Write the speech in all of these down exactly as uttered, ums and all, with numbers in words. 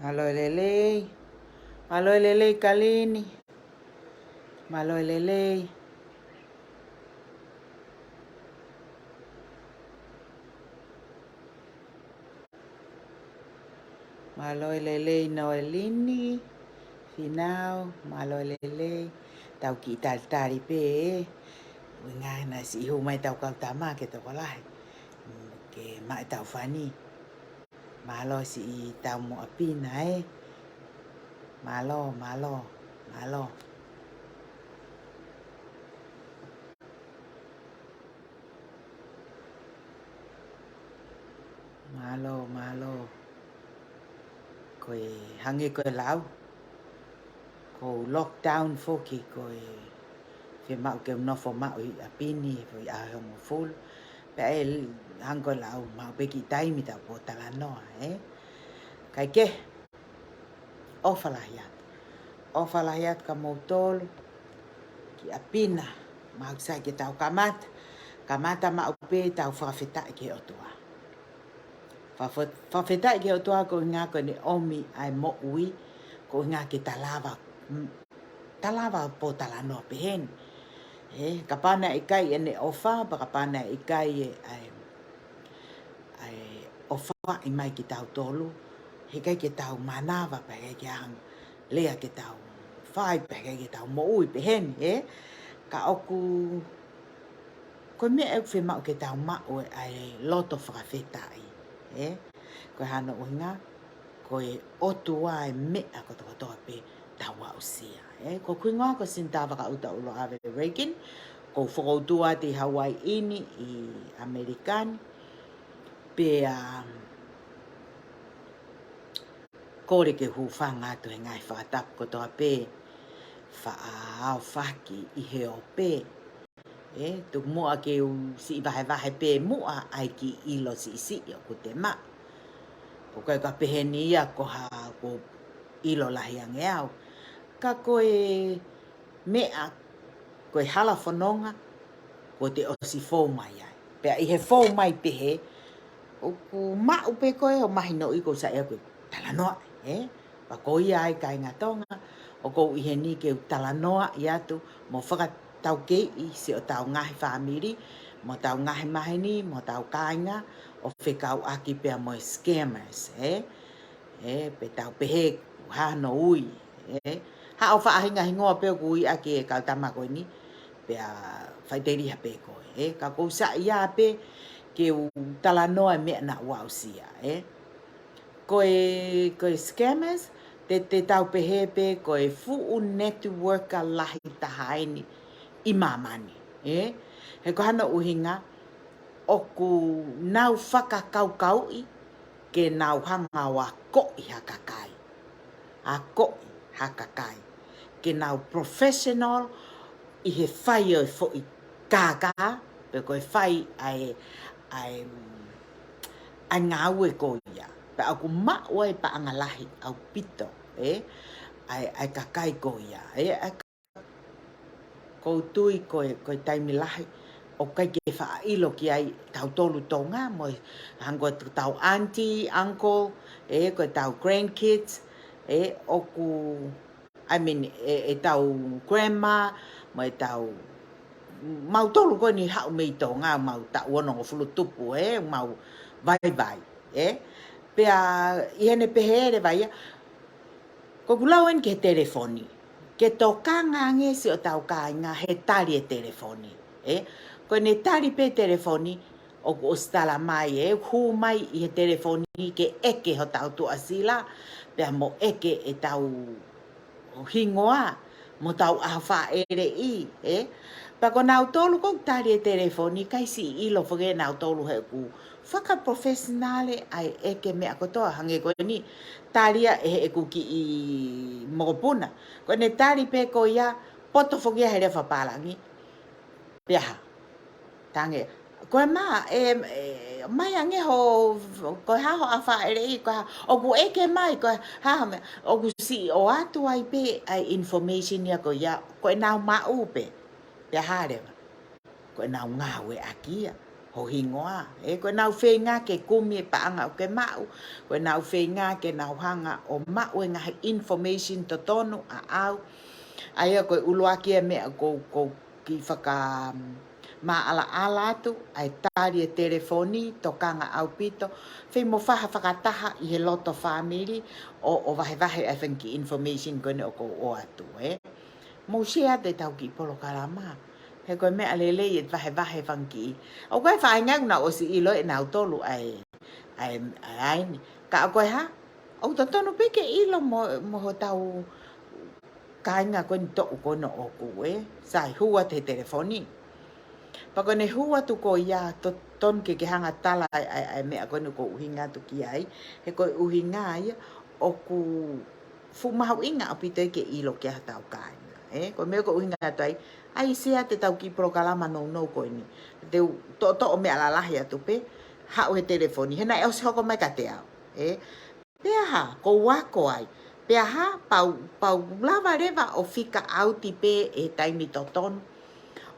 Mālō e lelei. Mālō e lelei Kalini. Mālō e lelei. Mālō e lelei Noelini. Finau, mālō e lelei. Tau kiʻi talitali pē, ē. ʻUhinga naʻe siʻi hū mai ʻetau kau tama ke tokolahi. Mm, ke maʻu ʻetau fani. Mālō siʻi tau mo ʻApina, ē. Mālō, mālō, mālō. Mālō, mālō. Ko e hangē ko e lau. Ko e lockdown foki ko e fiemaʻu ke u nofo maʻu ʻi ʻapi ni, foʻi ʻaho ʻe hongofulu. Pea ʻe hangē ko e lau maʻu pē kiʻi taimi tau pōtalanoa, ē. Kae kehe, ʻofa lahi atu. ʻOfa lahi atu kia moutolu, ki ʻApina, maʻu sai ke tau kamata. Kamata maʻu pē tau fakafetaʻi ki he ʻOtua. Fafe-, fakafetaʻi ki he ʻOtua koeʻuhinga ko ʻene ʻomi ʻa e moʻui, koeʻuhinga ke ta lava, mm, ta lava pōtalanoa pehē ni. Ē, kapau naʻe ʻikai ʻene ʻofa, pea kapau naʻe ʻikai ʻa e, ʻa e ʻofaʻi mai kia tautolu, heʻikai ke tau mānava, pea heʻikai ke ʻi ai ha lea ke tau fai, pea heʻikai ke tau moʻui pehē ni, ē? Ka ʻoku, ko e meʻa ʻoku fiemaʻu ke tau maʻu ʻa e loto fakafetaʻi, ē? Ko e hā hono ʻuhinga, ko e ʻOtua ʻa e meʻa kotokotoa pē tau aʻusia, ē? Ko hoku hingoa ko Sinitā Vakaʻuta ʻUloʻave Reagan, ʻoku ou fokoutua atu ʻi Hawaiʻi ni ʻi ʻAmelika ni, pea, um, kole ke u hūfanga atu he ngaahi fakatapu kotoa pē, faʻa aofaki ʻi he ope. Ē, tuku muʻa ke u siʻi vahevahe pē muʻa ʻa e kiʻi ʻilo siʻisiʻi ʻoku te maʻu. ʻOku ʻikai ke pehē ni ia ko ha, ko e ʻilo lahi ange au. Ka ko e meʻa, ko e hala fononga, kuo te ʻosi fou mai ai. Pea ʻi he fou mai pehē, ʻoku maʻu pē koe hoʻo mahinoʻi ʻoku ou saiʻia ke u talanoa, ē? Pea ko ia ai kāinga Tonga, ʻoku ou ʻi heni ke u talanoaʻi atu, mo fakataukeiʻi siʻotau ngaahi fāmili, mo hotau ngaahi maheni, mo hotau kāinga, ʻo fekauʻaki pea mo e scammers, ē? Ē, pe tau pehē, hā hono ui, ē? Haʻo faʻahinga hingoa pē ʻoku ui ʻaki e kau tama ko eni, pea faʻiteliha pē koe, ē? Ka ʻoku ou saiʻia pē ke u talanoa e meʻa naʻa ku aʻusia, ē? Ko e, ko e scammers, te, te tau pehē pē ko e fuʻu networker lahi taha eni ʻi māmani, ē? He ko hono ʻuhinga, ʻoku nau fakakaukauʻi ke nau hanga ʻo akoʻi ha kakai. Akoʻi ha kakai. Ke nau professional ʻi he fai ʻo e foʻi kākā, pe ko e fai ʻa e, ʻa e, ʻa e ngāue ko ia. Pea ʻoku maʻu ai e paʻanga lahi ʻaupito, ē? ʻA e, ʻa e kakai ko ia, ē? ʻA e ʻOku ou tui ko e, ko e taimi lahi, ʻoku ʻikai ke faʻa ʻilo ki ai tautolu Tonga, mo e hangē ko ʻetau auntie, uncle, ē, ko ʻetau grandkids, ē, ʻoku, I mean, ē, ʻetau grandma, mo ʻetau, mautolu ko eni haʻu mei Tonga, mau taʻu onongofulu tupu, ē, mau vaivai, ē. Pea ʻi heʻene pehē leva ia, ko ʻeku lau eni ki he telefoni. Ke tokanga ange siʻotau kāinga he tali e telefoni. Ē? Ko ʻene tali pē telefoni, ʻoku ʻosi tala mai, ē, hū mai ʻi he telefoni ke ʻeke hotau tuʻasila, pea mo ʻeke ʻetau hingoa, mo hotau ʻaho fāʻeleʻi, ē? Pea ko nautolu ʻoku tali e telefoni, ʻikai siʻi ʻilo foki ʻe nautolu he ʻoku fakaprofesinale ʻa e ʻeke meʻa kotoa hangē ko eni, tali ia ʻe heʻeku kiʻi mokopuna. Ko ʻene tali pē ko ia, poto foki ia he lea fakapālangi. Pea hā? Tange. Ko e mā, ē, ē, mai ange hoʻo, ko e hā hoʻo ʻaho fāʻeleʻi, ko e hā, ʻoku ʻeke mai, ko e hā, meʻa, ʻoku siʻi ʻoatu ai pē ʻa e information ia ko ia, ko ʻenau maʻu pē. Pea hā leva? Ko ʻenau ngāueʻaki ia. ho hingoa. Ē, ko ʻenau feinga ke kumi e paʻanga ʻoku ke maʻu, ko ʻenau feinga ke nau hanga ʻo maʻu e ngaahi information totonu ʻaʻau. ʻA ia ko e ʻuluaki e meʻa ʻoku ou, ʻoku ou kiʻi fakamaʻalaʻala atu, ʻa e tali e telefoni, tokanga ʻaupito, fei mo faha fakataha ʻi he loto fāmili, ʻo, ʻo vahevahe ʻa e fanga kiʻi information ko eni ʻoku ou ʻoatu, ē. Mou share atu ʻetau kiʻi polokalama. He ko e meʻa lelei e vahevahe fanga kiʻi. ʻOku ʻi ai e faʻahinga ʻoku nau ʻosi ʻilo ʻe nautolu ʻa e, ʻa e, ʻa e ʻaho ni. Ka ko e hā, ʻoku totonu pē ke ʻilo mo, mo hotau kāinga ko eni toʻu ko eni ʻoku, ē, sai, hū atu he telefoni. Pea ko ʻene hū atu ko ia, to-, totonu ke ke hanga tala ʻa e, ʻa e, ʻa e meʻa ko eni ʻoku ou ʻuhinga atu ki ai. He ko e ʻuhinga ia ʻoku fuʻu mahuʻinga ʻaupito ia ke ʻilo kia hotau kāinga. Ē, ko e meʻa ʻoku ou ʻuhinga atu ai, ʻai share atu ʻetau kiʻi polokalama nounou ko eni. Te u toʻotoʻo meʻa lalahi atu pē, haʻu he telefoni. He naʻe ʻosi hoko mai kiate au. Ē, pea hā, ʻoku ou ako ai. Pea hā, pau, pau lava leva ʻo fika ʻauti pē ʻe he taimi totonu.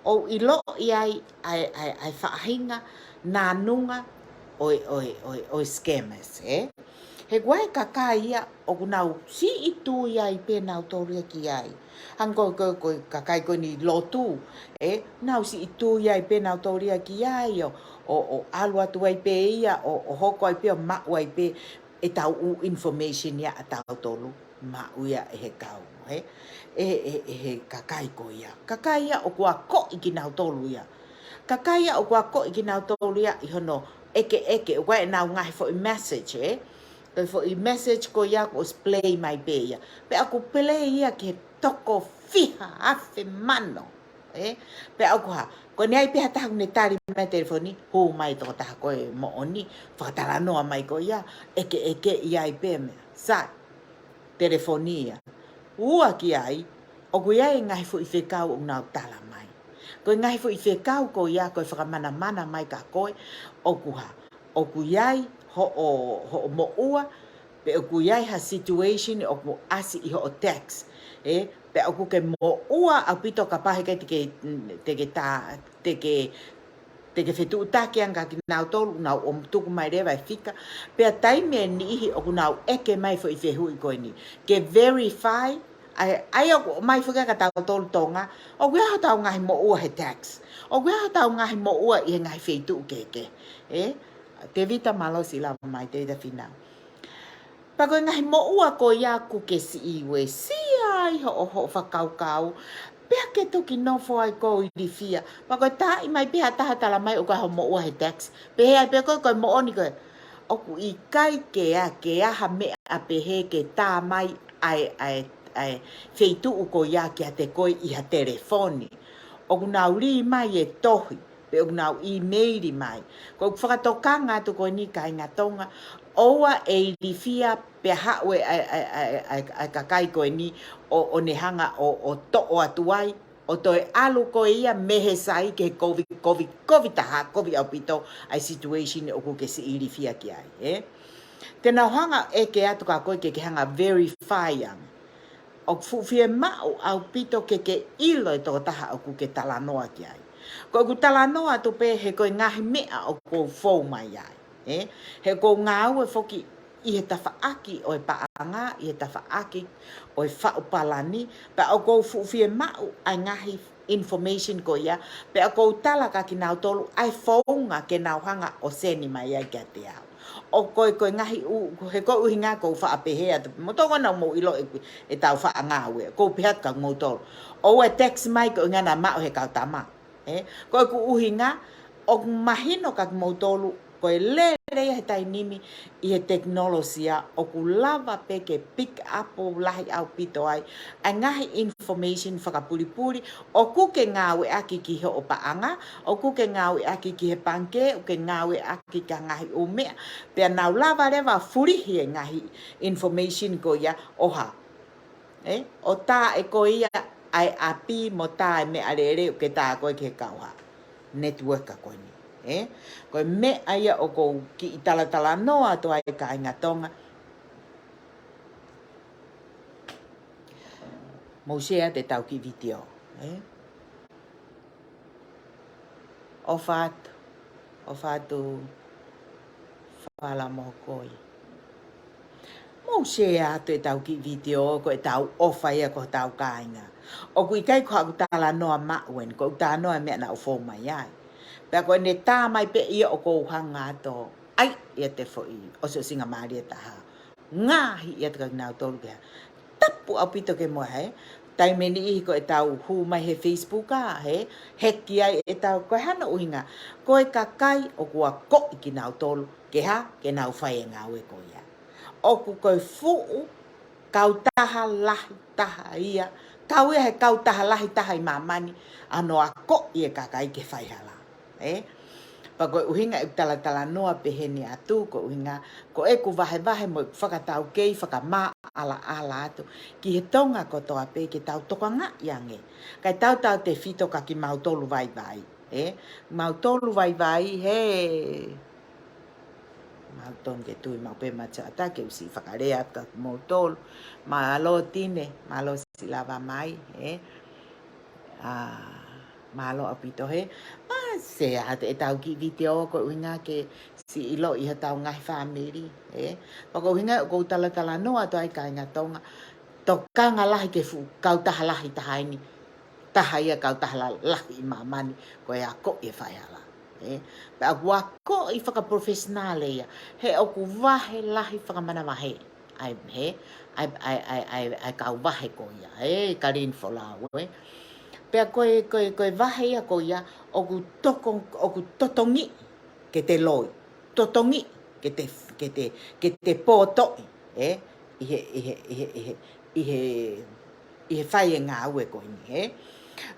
ʻO ʻiloʻi ai, ʻa e, ʻa e, ʻa e faʻahinga, nānunga, ʻo e, ʻo e, ʻo e, ʻo e scammers, ē? He ʻoku ʻi ai e kakai ia, ʻoku nau siʻi tui ai pē nautolu ia ki ai. Hangē ko, ko, ko e kakai ko eni lotu, ē? Nau siʻi tui ai pē nautolu ia ki ai, ʻo, ʻo, ʻo ʻalu atu ai pē ia, ʻo, ʻo hoko ai pē, ʻo maʻu ai pē, ʻetau ʻū information ia ʻatautolu maʻu ia ʻe he kau, ē? ʻE, ʻe, ʻe he kakai ko ia. Kakai ia ʻoku akoʻi kinautolu ia. Kakai ia ʻoku akoʻi kinautolu ia ʻi hono ʻekeʻeke, ʻoku ʻi ai ʻenau ngaahi foʻi message, ē? Ko e foʻi message ko ia ʻoku ʻosi play mai pē ia. Pea ʻoku play ia ki he toko fiha afe mano. Ē? Pea ʻoku hā, ko ʻene ʻai pē ha taha ʻoku ne tali mai telefoni, hū mai tokotaha ko ē moʻoni, fakatalanoa mai ko ia, ʻekeʻeke ʻi ai pē meʻa. Sai, telefoni ia. Ua ki ai, ʻoku ʻi ai e ngaahi foʻi fekau ʻoku nau tala mai. Ko e ngaahi foʻi fekau ko ia, ko e fakamanamana mai kia koe, ʻoku hā, ʻoku ʻi ai hoʻo, hoʻo moʻua, pe ʻoku ʻi ai ha situation ʻoku ʻasi ʻi hoʻo tax, ē? Pea ʻoku ke moʻua ʻaupito kapau he ʻikai te ke, te ke tā, te ke, te ke fetuʻutaki ange kia kinautolu, nau ō ʻo tuku mai leva e fika. Pea taimi ʻe niʻihi ʻoku nau ʻeke mai foʻi fehuʻi ko eni. Ke verify, ʻa e, ʻa ia ʻoku ʻomai foki kia tautolu Tonga, ʻoku ʻi ai hotau ngaahi moʻua he tax. ʻOku ʻi ai hotau ngaahi moʻua ʻi he ngaahi feituʻu kehekehe, ē? Tevita, mālō e siʻi lava mai, Tevita Fīnau. Pea ko e ngaahi moʻua ko ia ʻoku ke siʻi uesia ai hoʻo, hoʻo fakakaukau, pea ke toki nofo ai ʻo ilifia. Pea ko e taaʻi mai pē ha taha ʻo tala mai ʻoku ʻi ai hoʻo moʻua he tax. Pehē ai pē ko e, ko e moʻoni ko ē. ʻOku ʻikai ke ʻi ai, ke ʻi ai ha meʻa pehē ke tā mai ʻa e, ʻa e, ʻa e feituʻu ko ia kiate koe ʻi ha telefoni. ʻOku nau lī mai e tohi, pe ʻoku nau ʻīmeili mai. Ko ʻeku fakatokanga atu ko eni, kāinga Tonga, ʻoua ʻe ilifia pea haʻu e, ʻa e, ʻa e, ʻa e, ʻa e, ʻa e kakai ko eni ʻo, ʻo ne hanga ʻo, ʻo toʻo atu ai, ʻo toe ʻalu ko ia mei he sai ki he kovi, kovi, kovi taha, kovi ʻaupito ʻa e situation ʻoku ke siʻi ilifia ki ai, ē? Te nau hanga ʻo ʻeke atu kia koe ke ke hanga ʻo verify ange. ʻOku fuʻu fiemaʻu ʻaupito ke ke ʻilo e tokotaha ʻoku ke talanoa ki ai. Ko ʻeku talanoa atu pē he ko e ngaahi meʻa ʻoku ou fou mai ai, ē? He ʻoku ou ngāue foki ʻi he tafaʻaki ʻo e paʻanga, ʻi he tafaʻaki ʻo e faʻu palani, pea ʻoku ou fuʻu fiemaʻu ʻa e ngaahi information ko ia, pea ʻoku ou tala kia kinautolu ʻa e founga ke nau hanga ʻo send mai ai kiate au. ʻO ko e, ko e ngaahi ʻū, he ko e ʻuhinga ʻoku ou faʻa pehē atu, mo tokona mou ʻilo e, ʻetau faʻa ngāue, ʻoku ou pehē atu kia moutolu. ʻOua ʻe text mai ko e ʻuhinga naʻa maʻu he kau tama. Ē, ko ʻeku ʻuhinga, ʻoku mahino kia moutolu, ko e lelei he taimi ni ʻi he tekinolosia, ʻoku lava pē ke pick up lahi ʻaupito ai ʻa e ngaahi information fakapulipuli, ʻoku ke ngāueʻaki ki hoʻo paʻanga, ʻoku ke ngāueʻaki ki he pangikē, ʻoku ke ngāueʻaki ki he ngaahi ʻū meʻa, pea nau lava leva fulihi e ngaahi information ko ia ʻo hā. Ē, ʻo tā ʻe koe ia ʻa e ʻapi mo tā e meʻalele ʻoku ke tā koe ki he kauha. Network ko eni. Ē, ko e meʻa ia ʻoku ou kiʻi talatalanoa atu ai, kāinga Tonga. Mou share atu ʻetau kiʻi vitiō, ē? ʻOfa atu. ʻOfa atu Fala Mokoi. Mou share atu ʻetau kiʻi vitiō, ko ʻetau ʻofa ia ki hotau kāinga. ʻOku ʻikai ko haʻaku talanoa maʻu eni, ko ʻeku talanoa meʻa naʻa ku fou mai ai. Pea ko ʻene tā mai pē ia ʻoku ou hanga atu ʻo ʻai ʻiate foʻi ʻosiʻosinga mālie ʻe taha. Ngaahi ʻiate kinautolu ke hā. Tapu ʻaupito ke mo hē. Taimi ʻe niʻihi ko ʻetau hū mai he Facebook ā, hē, heki ai ʻetau, ko e hā hono ʻuhinga. Ko e kakai ʻoku akoʻi kinautolu ke hā, ke nau fai e ngāue ko ia. ʻOku ko e fuʻu kautaha lahi taha ia, kau ia he kautaha lahi taha ʻi māmani, ʻa hono akoʻi e kakai ke fai hala. Ē? Pea ko e ʻuhinga ʻeku talatalanoa peheni atu, ko e ʻuhinga, ko ʻeku vahevahe mo ʻeku fakataukei fakamaʻalaʻala atu ki he Tonga kotoa pē ke tau tokangaʻi ange. Kae tautautefito kia kimautolu vaivai. Ē? Mautolu vaivai, hē. Mau tonu ke tui maʻu pē mataʻatā ke u siʻi fakalea atu kia kimoutolu. Mālō Tine, mālō siʻi lava mai, ē. ʻA, mālō ʻaupito hē. Mou share atu ʻetau kiʻi vitiō ko e ʻuhinga ke siʻi ʻiloʻi hotau ngaahi fāmili, ē. Pea ko e ʻuhinga ʻoku ou talatalanoa atu ai kāinga Tonga. Tokanga lahi ki he fuʻu kautaha lahi taha eni. Taha ia kautaha la-, lahi ʻi māmani, ko e akoʻi e fai hala. Ē? Pea ʻoku akoʻi fakaprofesinale ia. He ʻoku vahe lahi fakamanavahē. ʻAi, hē? ʻAi, ʻai, ʻai, ʻai, ʻai kau vahe ko ia. Ē, Kalini Folau, ē. Pea ko e, ko e, ko e vahe ia ko ia, ʻoku toko, ʻoku totongi ke te loi. Totongi ke te, ke te, ke te pōtoʻi, ē? ʻI he, ʻi he, ʻi he, ʻi he, ʻi he, ʻi he fai e ngāue ko eni, ē?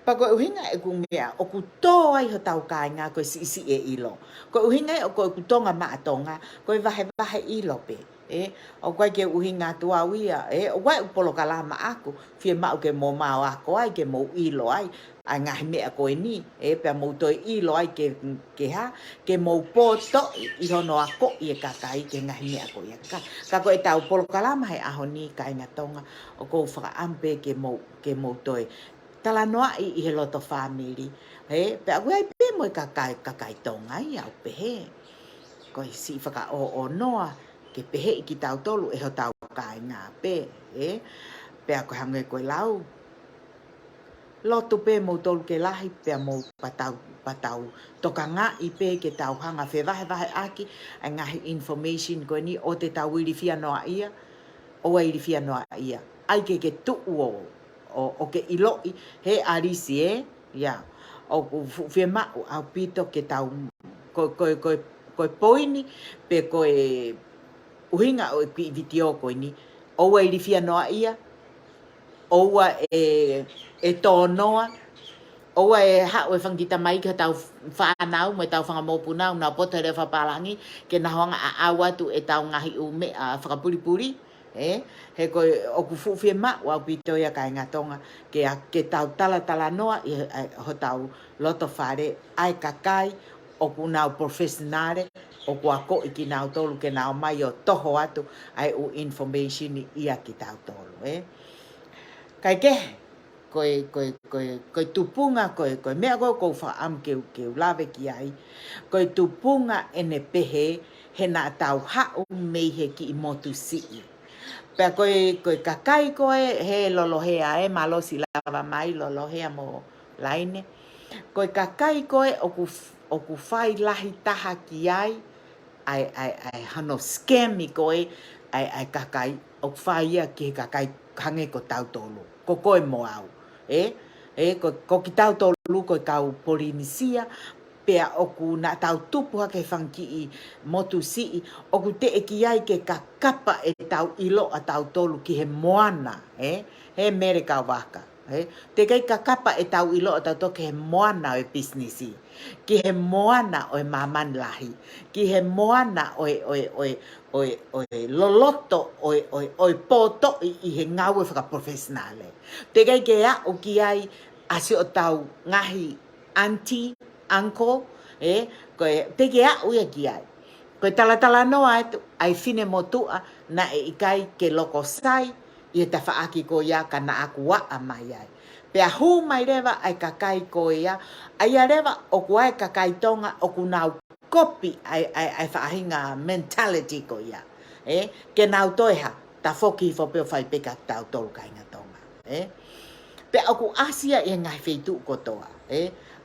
Pea ko e ʻuhinga ʻeku meʻa, ʻoku tō ai hotau kāinga ko e siʻisiʻi e ʻilo. Ko e ʻuhinga ia ʻoku, ʻoku Tonga maʻa Tonga, ko e vahevahe ʻilo pē, ē? ʻOku ʻikai ke u ʻuhinga atu au ia, ē? ʻOku ʻi ai ʻeku polokalama ʻaʻaku, fiemaʻu ke mou ō ʻo ako ai, ke mou ʻilo ai ʻa e ngaahi meʻa ko eni, ē, pea mou toe ʻilo ai ke, ke hā, ke mou pōtoʻi ʻi hono akoʻi e kakai ki he ngaahi meʻa ko ia. Ka, ka ko ʻetau polokalama he ʻaho ni kāinga Tonga, ʻoku ou fakaʻamu pē ke mou, ke mou toe talanoaʻi ʻi he loto fāmili, ē, pea ʻoku ʻi ai pē mo e kakai, kakai Tonga ia ʻoku pehē. Ko e siʻi fakaʻoʻonoa ke peheʻi kitautolu ʻe hotau kāinga pē, ē, pea ko e hangē ko e lau. Lotu pē moutolu ke lahi, pea mou patau, patau tokangaʻi pē ke tau hanga fevahevaheʻaki ʻa e ngaahi information ko eni ʻoua te tau ilifia noaʻia, ʻoua ilifia noaʻia. ʻAi ke ke tuʻu ʻo, ʻo, ʻo ke ʻiloʻi, he ʻalisi ē, ia, ʻoku fuʻu fiemaʻu ʻaupito ke tau, ko, ko, ko, ko e poini, pe ko e ʻuhinga ʻo e kiʻi vitiō ko eni, ʻoua ilifia noaʻia, ʻoua ʻe, ʻe tō noa, ʻoua ʻe haʻu e fanga kiʻi tamaiki hotau fānau, mo ʻetau fanga mokopuna, ʻo nau poto he lea fakapālangi, ke nau hanga ʻo ʻaʻau atu ʻetau ngaahi ʻū meʻa fakapulipuli, ē? He ko e, ʻoku fuʻu fiemaʻu ʻaupito ia kāinga Tonga, ke a, ke tau talatalanoa ʻi he, ʻa e, hotau loto fale, ʻa e kakai, ʻoku nau professional, ʻoku akoʻi kinautolu ke nau ō mai ʻo toho atu ʻa e ʻū information ia kia kitautolu, ē. Kae kehe, ko e, ko e, ko e, ko e tupunga, ko e, ko e meʻa ko ē ʻoku ou fakaʻamu ke u, ke u lave ki ai, ko e tupunga ʻene pehē he naʻa tau haʻu mei he kiʻi motu siʻi. Pea ko e, ko e kakai ko ē he Lolohea ē, mālō siʻi lava mai Lolohea mo Laine. Ko e kakai ko ē ʻoku f-, ʻoku fai lahi taha ki ai, ʻa e, ʻa e, ʻa e hano scam ʻi ko ē, ʻa e, ʻa e kakai, ʻoku fai ia ki he kakai hangē ko tautolu. Ko koe mo au. Ē? Ē, ko, ko kitautolu ko e kau Polinisia, pea ʻoku naʻa tau tupu hake he fanga kiʻi motu siʻi, ʻoku teʻeki ai ke kakapa ʻetau ʻilo ʻatautolu ki he moana, ē? He Mele Kauvaka, ē? Teʻeki ai kakapa ʻetau ʻilo ʻatautolu ki he moana ʻo e pisinisi, ki he moana ʻo e māmani lahi, ki he moana ʻo e, ʻo e, ʻo e, ʻo e, ʻo e loloto, ʻo e, ʻo e, ʻo e pōtoʻi ʻi he ngāue fakaprofesinale. Teʻeki ai ke aʻu ki ai ʻa siʻotau ngaahi aunty, uncle, ē, ko e, teʻeki aʻu ia ki ai. Ko e talatalanoa atu, ʻa e finemotuʻa, naʻe ʻikai ke loko sai, ʻi he tafaʻaki ko ia ka naʻa ku aʻa mai ai. Pea hū mai leva ʻa e kakai ko ia, ʻa ia leva ʻoku ʻi ai e kakai Tonga, ʻoku nau kopi ʻa e, ʻa e, ʻa e faʻahinga mentality ko ia. Ē, ke nau toe hā, tafoki hifo pē ʻo fai pē kia tautolu kāinga Tonga. Ē? Pea ʻoku ʻasi ia ʻi he ngaahi feituʻu kotoa. Ē?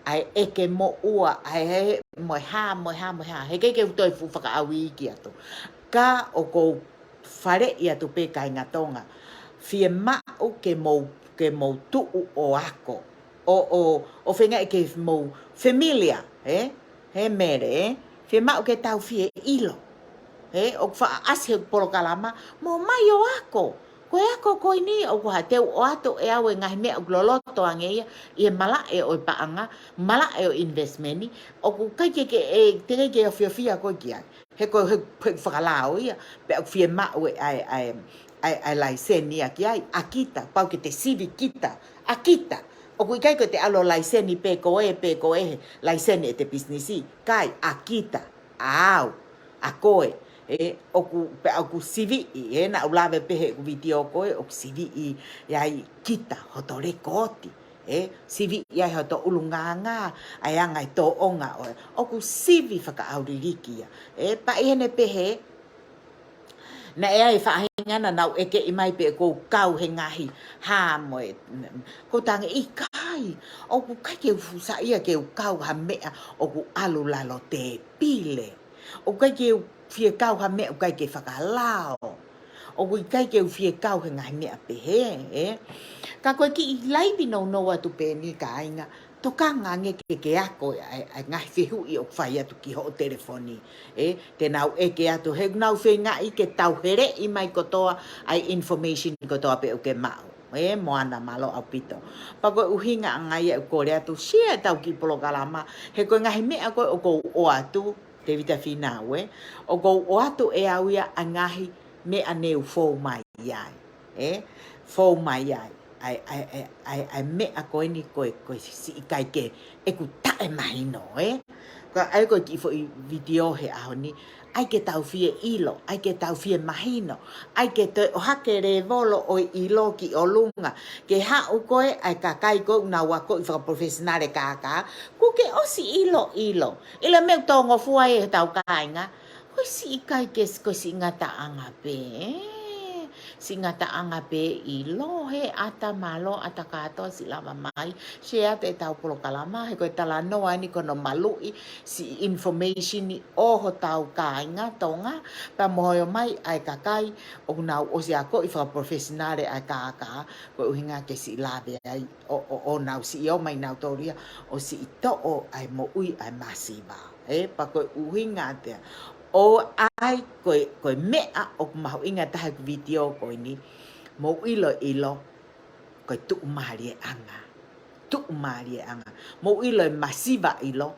ʻA e ʻeke moʻua, ʻa e he, mo e hā, mo e hā, mo e hā. He ʻikai ke u toe fuʻu fakaʻau iiki atu. Ka ʻoku ou faleʻi atu pē kāinga Tonga. Fiemaʻu ke mou, ke mou tuʻu ʻo ako. ʻO, ʻo, ʻo feingaʻi ke mou familiar, ē? He Mele, ē? Fiemaʻu ke tau fie ʻilo. Ē? ʻOku faʻa ʻasi he polokalama, mou mai ʻo ako. Ko e ako ko eni, ʻoku hā te u ʻoatu ʻe au e ngaahi meʻa ʻoku loloto ange ia, ʻi he malaʻe ʻo e paʻanga, malaʻe ʻo e investment, ʻoku ʻikai ke, ke, ʻe, teʻeki ke ofiofia koe ki ai. He ko e, he, he fakalao ia, pea ʻoku fiemaʻu e, ʻa e, ʻa e, ʻa e, ʻa e laiseni ia ki ai, ʻa kita, pau ke te sivi kita, ʻa kita. ʻOku ʻikai ko e te ʻalu ʻo laiseni pē koe, pē koe he laiseni ʻete pisinisi, ʻikai, ʻa kita, ʻa au, ʻa koe, ē, ʻoku, pea ʻoku siviʻi, ē, naʻa ku lave pē he ʻeku vitiō ko ē, ʻoku siviʻi, ʻi ai kita, hoto lekooti. Ē, siviʻi ai hoto ʻulungaanga, ʻa e anga e tōʻonga ʻo e. ʻOku sivi fakaʻauliliki ia. Ē, pea ʻi heʻene pehē, naʻe ʻi ai e faʻahinga naʻa nau ʻekeʻi mai pe ʻoku ou kau he ngaahi hā mo e. Ko e tangi ʻikai, ʻoku ʻikai ke u fuʻu saiʻia ke u kau ha meʻa ʻoku ʻalu lalo tēpile. ʻOku ʻikai ke u fie kau ha meʻa ʻoku ʻikai ke fakalao. ʻOku ʻikai ke u fie kau he ngaahi meʻa pehē, ē. Ka ko e kiʻi laivi nounou atu pē eni kāinga, tokanga ange ke ke ako ʻa e, ʻa e ngaahi fehuʻi ʻoku fai atu ki hoʻo telefoni, ē. Te nau ʻeke atu, he nau feingaʻi ke tau heleʻi mai kotoa ʻa e information kotoa pē ʻoku ke maʻu. Ē, Moana, mālō ʻaupito. Pea ko e ʻuhinga ʻanga ia ʻeku kole atu, share ʻetau kiʻi polokalama, he ko e ngaahi meʻa ko ē ʻoku ou ʻoatu, Tēvita Fīnau, ē. ʻOku ou ʻoatu ʻe au ia ʻa e ngaahi meʻa ne u fou mai ai. Ē? Fou mai ai. ʻA e, ʻa e, ʻa e, ʻa e, ʻa e meʻa ko eni ko e, ko e siʻi ʻikai ke ʻeku taʻemahino, ē? Ka ʻai ko e kiʻi foʻi vitiō he ʻaho ni, ʻai ke tau fie ʻilo, ʻai ke tau fie mahino, ʻai ke toe ʻohake lēvolo ʻo e ʻilo ki ʻolunga, ke haʻu ko ē ʻa e kakai ko ē ʻoku nau akoʻi fakapalofesinale kākā, kuo ke ʻosi ʻiloʻilo. ʻIlo e meʻa ʻoku tōngofua ai ʻetau kāinga. Ko e siʻi ʻikai ke, ko e siʻi ngataʻanga pē, ē? Siʻi ngataʻanga pē ʻilo he ʻata, mālō ʻata kātoa siʻi lava mai. Share atu ʻetau polokalama, he ko e talanoa eni ko hono maluʻi siʻi information ʻo hotau kāinga Tonga, pea mo e ō mai ʻa e kakai ʻoku nau ʻosi akoʻi fakapalofesinale ʻa e kākā, ko e ʻuhinga ke siʻi lave ai ʻo, ʻo, ʻo nau siʻi ō mai nautolu ia ʻo siʻi toʻo ʻa e moʻui ʻa e masiva. Ē, pea ko e ʻuhinga atu ia. ʻO ʻai ko e, ko e meʻa ʻoku mahuʻinga taha ʻeku vitiō ko eni, mou ʻiloʻilo, ko e tuʻumālieʻanga. Tuʻumālieʻanga. Mou ʻilo e masiva ʻilo,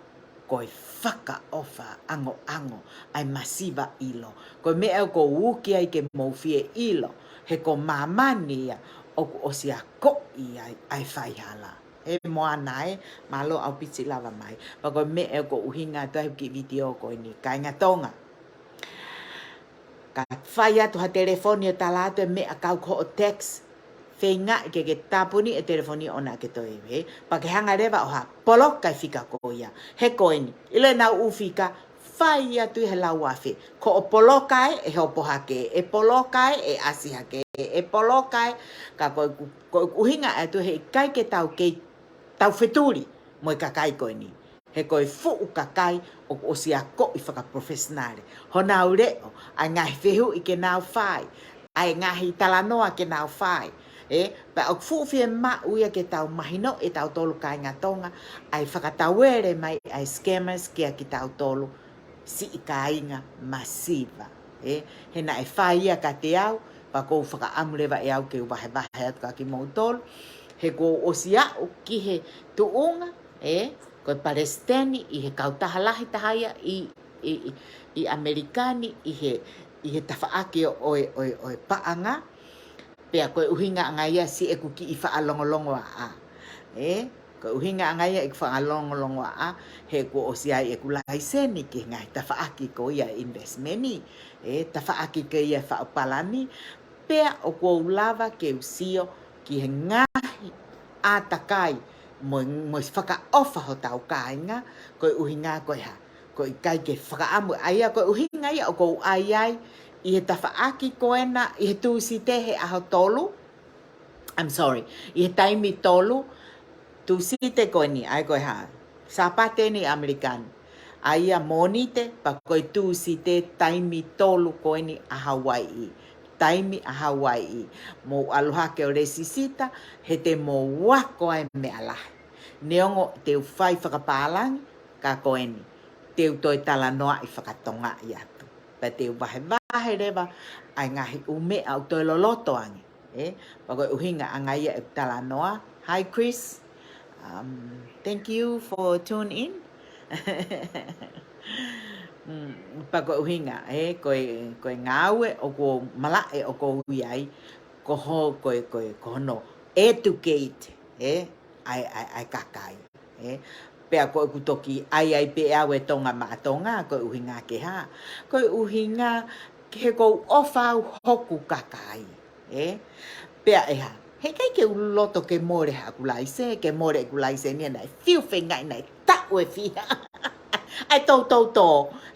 ko e fakaʻofa ʻangoʻango ʻa e masiva ʻilo. Ko e meʻa ʻoku ou uki ai ke mou fie ʻilo, he ko māmani ia ʻoku ʻosi akoʻi ai ʻa e faihala. Ē Moana ē, mālō ʻaupito siʻi lava mai. Pea ko e meʻa ʻoku ou ʻuhinga atu ai he kiʻi vitiō ko eni, kāinga Tonga. Ka fai atu ha telefoni ʻo tala atu e meʻa kau ko hoʻo text, feingaʻi ke ke tāpuni e telefoni ʻo naʻa ke toe ē. Pea ke hanga leva ʻo hā, poloka e fika ko ia. He ko eni, ʻilo ʻenau ʻū fika, fai atu ʻi he lau afe. Ko hoʻo poloka ē, ʻe hopo hake, ʻe poloka ē, ʻe ʻasi hake, ʻe poloka ē, ka ko e ʻuhinga atu he ʻikai ke tau kei tau fetuli mo e kakai ko eni. He ko e fuʻu kakai ʻoku ʻosi akoʻi fakapalofesinale. Honau leʻo, ʻa e ngaahi fehuʻi ke nau fai, ʻa e ngaahi talanoa ke nau fai. Ē, pea ʻoku fuʻu fiemaʻu ia ke tau mahinoʻi ʻe tautolu kāinga Tonga, ʻa e fakatauele mai ʻa e scammers kia kitautolu siʻi kāinga masiva. Ē, he naʻe fai ia kiate au, pea ʻoku ou fakaʻamu leva ʻe au ke u vahevahe atu kia kimoutolu. He kuo u ʻosi aʻu ki he tuʻunga, ē, ko e palesiteni ʻi he kautaha lahi taha ia ʻi, ʻi, ʻi, ʻi ʻAmelika ni ʻi he, ʻi he tafaʻaki ʻo e, ʻo e, ʻo e paʻanga. Pea ko e ʻuhinga ʻanga ia siʻeku kiʻi faʻa longolongoaʻa. Ē, ko e ʻuhinga ʻanga ia ʻeku faʻa longolongoaʻa, he kuo ʻosi ʻi ai ʻeku laiseni ki he ngaahi tafaʻaki ko ia e investment. Ē, tafaʻaki ko ia e faʻu palani. Pea ʻoku ou lava ke u sio ki he ngaahi ʻātakai mo, mo e fakaʻofa hotau kāinga, ko e ʻuhinga ko e hā. ko e ʻikai ke fakaʻamu, ʻa ia ko e ʻuhinga ia ʻoku ou ʻai ai ʻi he tafaʻaki ko ena, ʻi he Tūsite he ʻaho tolu, I'm sorry, ʻi he taimi tolu, Tūsite ko eni, ʻa ia ko e hā, Sāpate eni ʻAmelika ni. ʻA ia Mōnite, pea ko e Tūsite taimi tolu ko eni ʻa Hauaiʻi. Taimi ʻa Hauaiʻi. Mou ʻalu hake ʻo lēsisita, he te mou ako ai meʻa lahi. Neongo te u fai fakapālangi, ka ko eni, te u toe talanoaʻi fakatongaʻi atu. Pea te u vahevahe leva ʻa e ngaahi ʻū meʻa ʻoku toe loloto ange. ʻE, pea ko e ʻuhinga ʻanga ia ʻeku talanoa. Hi, Chris. Um, thank you for tune in. Mm, pea ko e ʻuhinga, ʻe, ko e, ko e ngāue ʻoku ou malaʻe ʻoku ou ʻi ai, ko ho-, ko e, ko e, ko hono educate, ʻe, ʻa e, ʻa e, ʻa e kakai. ʻE, pea ko ʻeku toki ʻai ai pē ʻe au e Tonga Maʻa Tonga, ko e ʻuhinga ke hā. Ko e ʻuhinga ke he ʻoku ou ʻofa au hoku kakai. ʻE, pea ʻe hā. He ʻikai ke u loto ke mole haʻaku laise, ke mole ʻeku laise ni naʻe fiu feingaʻi naʻe taʻu ʻe fiha. ʻAi toutou tō.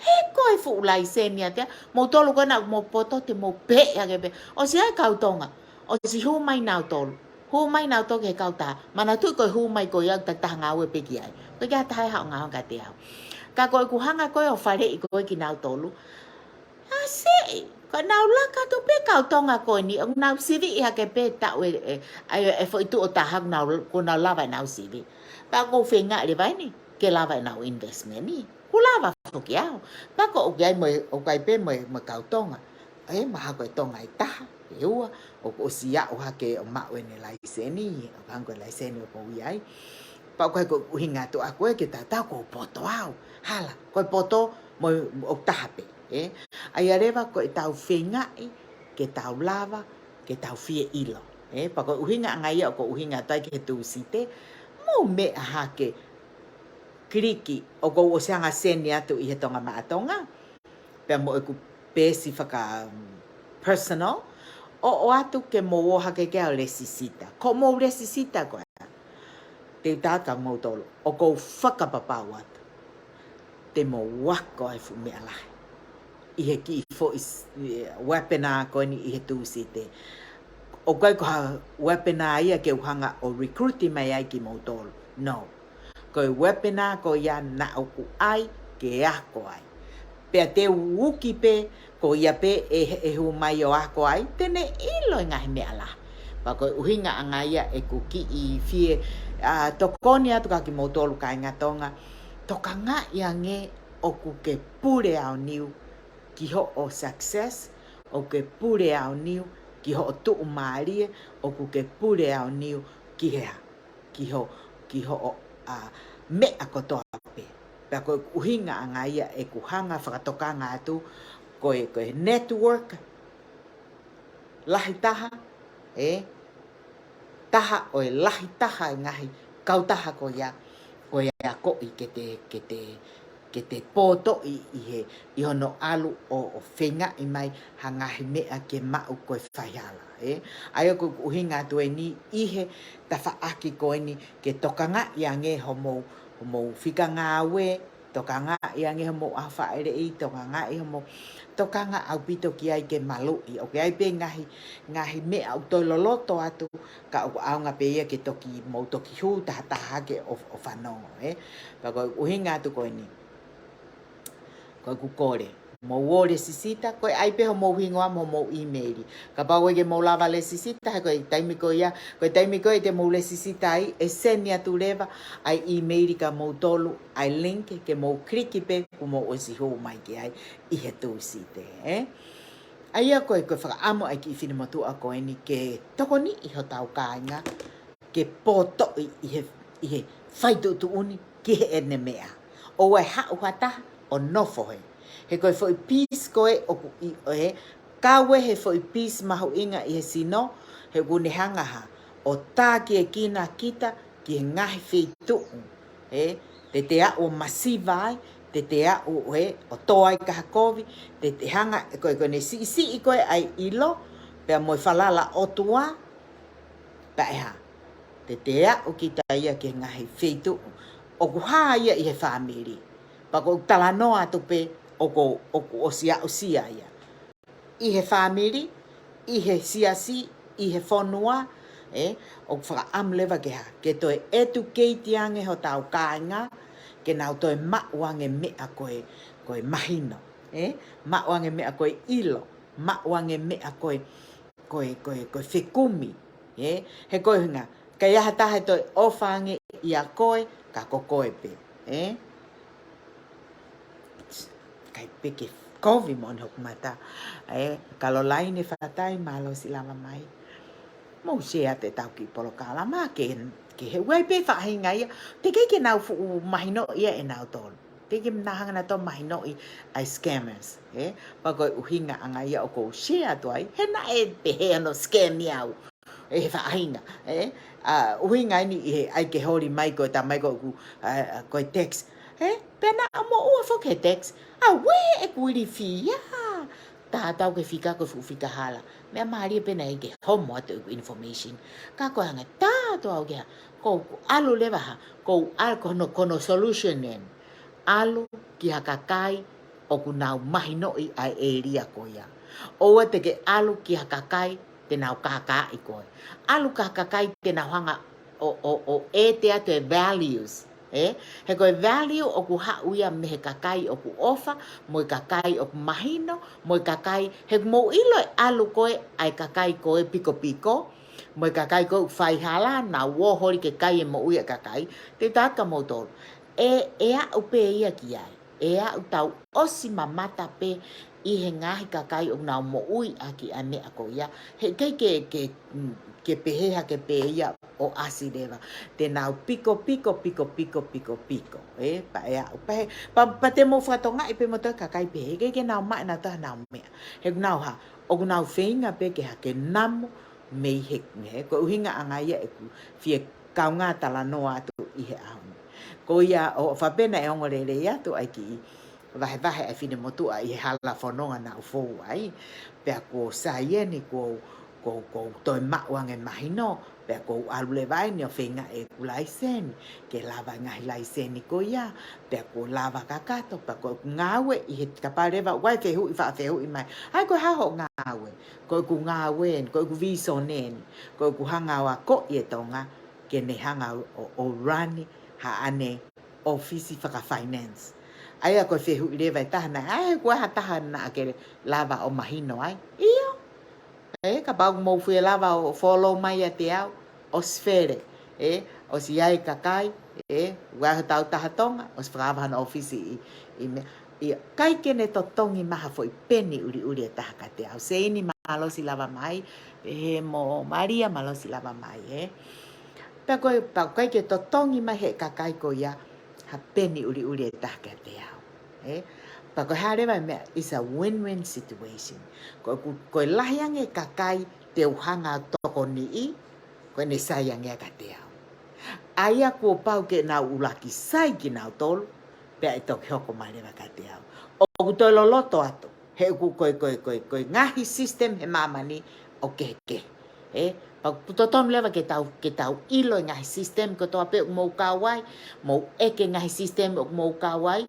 He ko e fuʻu laise ni ʻa te, mou tolu ko ena ʻoku mou poto te mou pehē hake pē. ʻOsi ʻai kau Tonga. ʻOsi hū mai nautolu. Hū mai nautolu ki he kautaha. Manatuʻi ko e hū mai ko ia ʻoku takitaha ngāue pē ki ai. Ko e ʻikai ha taha ʻe haʻu ngāue kiate au. Ka ko ʻeku hanga ko ē ʻo faleʻi ko ē kinautolu. ʻAsi, ko ʻenau laka atu pē kau Tonga ko eni, ʻoku nau siviʻi hake pē taʻu ʻe, ʻe, ʻa e, ʻe foʻi tuʻo taha ʻoku nau, ʻoku nau lava ʻenau sivi. Pea ʻoku ou feinga leva eni, ke lava ʻenau investment ni. Kuo lava foki au. Pea ko ʻoku ʻi ai mo e, ʻoku ʻi ai pē mo e, mo e kau Tonga. ʻE, mahalo ko e Tonga ʻe taha, ʻe ua, ʻoku ʻosi aʻu hake ʻo maʻu ʻene laiseni, ʻoku hangē ko e laiseni ʻoku ou ʻi ai. Pea ʻoku ʻikai ko e ʻuhinga atu ʻaʻaku ē ke tatau ʻoku ou poto au. Hala, ko e poto mo, ʻoku taha pē, ʻe. ʻA ia leva ko ʻetau feingaʻi, ke tau lava, ke tau fie ʻilo. ʻE, pea ko e ʻuhinga ʻanga ia ʻoku ou ʻuhinga atu ai ki he Tūsite, mou meʻa hake, kiliki, ʻoku ou ʻosi hanga seni atu ʻi he Tonga Maʻa Tonga. Pea mo ʻeku peesi faka, um, personal, ʻo ʻoatu ke mou ō hake ke ʻo lēsisita. Ko mou lēsisita ko ē. Te u tala kia moutolu, ʻoku ou fakapapau atu. Te mou ako ai fuʻu meʻa lahi. ʻI he kiʻi foʻi s-, ʻi he webinar ko eni ʻi he Tūsite. ʻOku ʻikai ko ha webinar ia ke u hanga ʻo recruit mai ai kimoutolu. No. Ko e webinar ko ia naʻa ku ʻai ke ako ai. Pea te u uki pē, ko ia pē ʻe, ʻe hū mai ʻo ako ai, te ne ʻilo e ngaahi meʻa lahi. Pea ko e ʻuhinga ʻanga ia ʻeku kiʻi fie, ʻa, tokoni atu kia kimoutolu kāinga Tonga. Tokangaʻi ange ʻoku ke pule aoniu ki hoʻo success, ʻoku ke pule aoniu ki hoʻo tuʻumālie, ʻoku ke pule aoniu ki he hā, ki ho, ki hoʻo, ʻa, meʻa kotoa pē. Pea ko e ʻuhinga ʻanga ia ʻeku hanga fakatokanga atu, ko e, ko e network lahi taha, ʻe, taha ʻo e lahi taha e ngaahi kautaha ko ia, ko e akoʻi ke te, ke te, ke te potoʻi ʻi he, ʻi hono ʻalu ʻo, ʻo feingaʻi mai ha ngaahi meʻa ke maʻu ko e faihala, ʻe. ʻA ia ko e ʻuhinga atu eni ʻi he tafaʻaki ko eni ke tokangaʻi ange homou, homou fika ngāue, tokangaʻi ange homou ʻaho fāʻeleʻi, tokangaʻi homou, tokanga ʻaupito ki ai ke maluʻi. ʻOku ʻi ai pē ngaahi, ngaahi meʻa ʻoku toe loloto atu, ka ʻoku ʻaonga pē ia ke toki mou toki hū tahataha ke ʻo, ʻo fanongo, ʻe. Pea ko e ʻuhinga atu ko eni. Ko ʻeku kole. Mou ō lēsisita, ko e ʻai pē homou hingoa mo homou email. Kapau ʻoku ʻikai ke mou lava lēsisita, he ko e taimi ko ia, ko e taimi ko ia te mou lēsisita ai, ʻe seni atu leva ʻa e email kia moutolu, ʻa e link ke mou kiliki pē, kuo mou ʻosi hū mai ki ai ʻi he Tūsite, ʻe. ʻA ia ko e, ko e fakaʻamu ʻa e kiʻi finemotuʻa ko eni ke tokoniʻi hotau kāinga, ke potoʻi ʻi he, ʻi he fai tuʻutuʻuni ki heʻene meʻa. ʻOua ʻe haʻu ha taha ʻo nofo hē. He ko e foʻi peace ko ē ʻoku ʻi, ʻe, kau ē he foʻi peace mahuʻinga ʻi he sino, he ʻoku ne hanga hā ʻo tākiekina kita ki he ngaahi feituʻu, ʻe, te te aʻu ʻo masiva ai, te te aʻu, ʻe, ʻo tō ai ki ha kovi, te te hanga, ko e, ko ʻene siʻisiʻi ko ē ʻa e ʻilo, pea mo e falala ʻOtua, pea ʻe hā, te te aʻu kita ia ki he ngaahi feituʻu ʻoku hā ia ʻi he fāmili. Pea ko e talanoa atu pē ʻoku, ʻoku ʻosi aʻusia ia. ʻI he fāmili, ʻi he siasi, ʻi he fonua, ē, ʻoku fakaʻamu leva ke hā, ke toe educate ange hotau kāinga, ke nau toe maʻu ange meʻa ko e, ko e mahino, ē, maʻu ange meʻa ko e ʻilo, maʻu ange meʻa ko e, ko e, ko e, ko e fekumi, ē, he ko e ʻuhinga, ʻikai ha taha ʻe toe ʻofa ange ʻia koe, ka ko koe pē, ē. ʻIkai pē ke kovi mo hoku mata. ʻE, Kalolaine Fatai, mālō siʻi lava mai. Mou share atu ʻetau kiʻi polokalama ke, ke hē ai pē faʻahinga ia. Teʻeki ke nau fuʻu mahinoʻi ia ʻe nautolu. Teʻeki ke nau hanga nautolu mahinoʻi ʻa e scammers, ē? Pea ko e ʻuhinga ʻanga ia ʻoku ou share atu ai. He naʻe pehē hono scam ia au. ʻE he faʻahinga, ē? ʻA, ʻuhinga eni ʻi he ʻai ke holi mai ko e tamai ko ʻeku, ʻa, ʻa, ko e text. Ē? Pea naʻa mo ua foki he text. ʻAuē ʻeku ilifia. Tatau ki he fika ko e fuʻu fika hala. Meʻa mālie pē naʻe ʻai ke homo atu ʻeku information. Ka ko e hanga tatau au ke hā. Ko ʻeku ʻalu leva hā. Ko ʻeku ʻalu ko hono, ko hono solution eni. ʻAlu ki ha kakai ʻoku nau mahinoʻi ʻa e ʻēlia ko ia. ʻOua te ke ʻalu ki ha kakai te nau kākaaʻi koe. ʻAlu ki ha kakai te nau hanga ʻo, ʻo, ʻo ʻete atu e values, ē? He ko e value ʻoku haʻu ia mei he kakai ʻoku ʻofa, mo e kakai ʻoku mahino, mo e kakai, he mou ʻilo ʻe ʻalu koe ʻa e kakai ko e pikopiko, mo e kakai ko e faihala, naʻa nau holi ke kai e moʻui ʻa e kakai, te u tala atu kia moutolu. ʻE, ʻe aʻu pē ia ki ai. ʻE aʻu, tau ʻosi mamata pē ʻi he ngaahi kakai ʻoku nau moʻui ʻaki ʻa e meʻa ko ia. Heʻikai ke, ke, mm, ke pehē hake pē ia ʻo ʻasi leva. Te nau piko, piko, piko, piko, piko, piko. Ē, pea ʻe aʻu pē he, pea, pea te mou fakatokangaʻi pē mo e kakai pē. Heʻikai ke nau maʻu ʻe nautolu ha meʻa. He ʻoku nau hā, ʻoku nau feinga pē ke hā ke namu mei he, he, ko e ʻuhinga ʻanga ia ʻeku fie kaungā talanoa atu ʻi he ʻaho ni. Ko ia ʻofa pē naʻe ongo lelei atu ʻa e kiʻi vahevahe ʻa e finemotuʻa ʻi he hala fononga naʻa ku fou ai. Pea kuo sai eni kuo, kuo, kuo toe maʻu ange mahino. Pea kuo ʻalu leva eni ʻo feinga ʻeku laiseni. Ke lava e ngaahi laiseni ko ia. Pea kuo lava kakato. Pea ko ʻeku ngāue ʻi he kapau leva ʻoku ʻi ai e fehuʻi faʻa fehuʻi mai. ʻAi ko e hā hoʻo ngāue. Ko ʻeku ngāue eni, ko ʻeku visone eni, ko ʻeku hanga ʻo akoʻi e Tonga, ke ne hanga ʻo, ʻo run haʻane ʻōfisi fakafinance. ʻA ia ko e fehuʻi leva ʻe taha naʻe, ʻai ko e hā taha naʻa ke lava ʻo mahino ai. ʻIo. Ē, kapau mou fie lava ʻo follow mai ʻiate au, ʻosi fele. Ē, ʻosi ʻi ai e kakai, ē, ʻoku ʻi ai hotau taha Tonga, ʻosi fakaava hono ʻōfisi ʻi, ʻi meʻa. ʻIo, ʻikai ke ne totongi mai ha foʻi peni ʻuliʻuli ʻe taha kiate au. Seini, mālō siʻi lava mai, pehē mo Malia, mālō siʻi lava mai, ē. Pea ko e, pea ʻikai ke totongi mai he kakai ko ia ha peni ʻuliʻuli ʻe taha kiate au, ē. Pea ko e hā leva e meʻa, it's a win-win situation. Ko ʻeku, ko e lahi ange e kakai te u hanga ʻo tokoniʻi, ko ʻene sai ange ia kiate au. ʻA ia kuo pau ke nau ʻuluaki sai kinautolu, pea ʻe toki hoko mai leva kiate au. ʻOku toe loloto atu, he ʻoku ko e, ko e, ko e, ko e ngaahi system he māmani ʻoku kehekehe. Ē, pea ʻoku totonu leva ke tau, ke tau ʻilo e ngaahi system kotoa pē ʻoku mou kau ai, mou ʻeke ngaahi system ʻoku mou kau ai.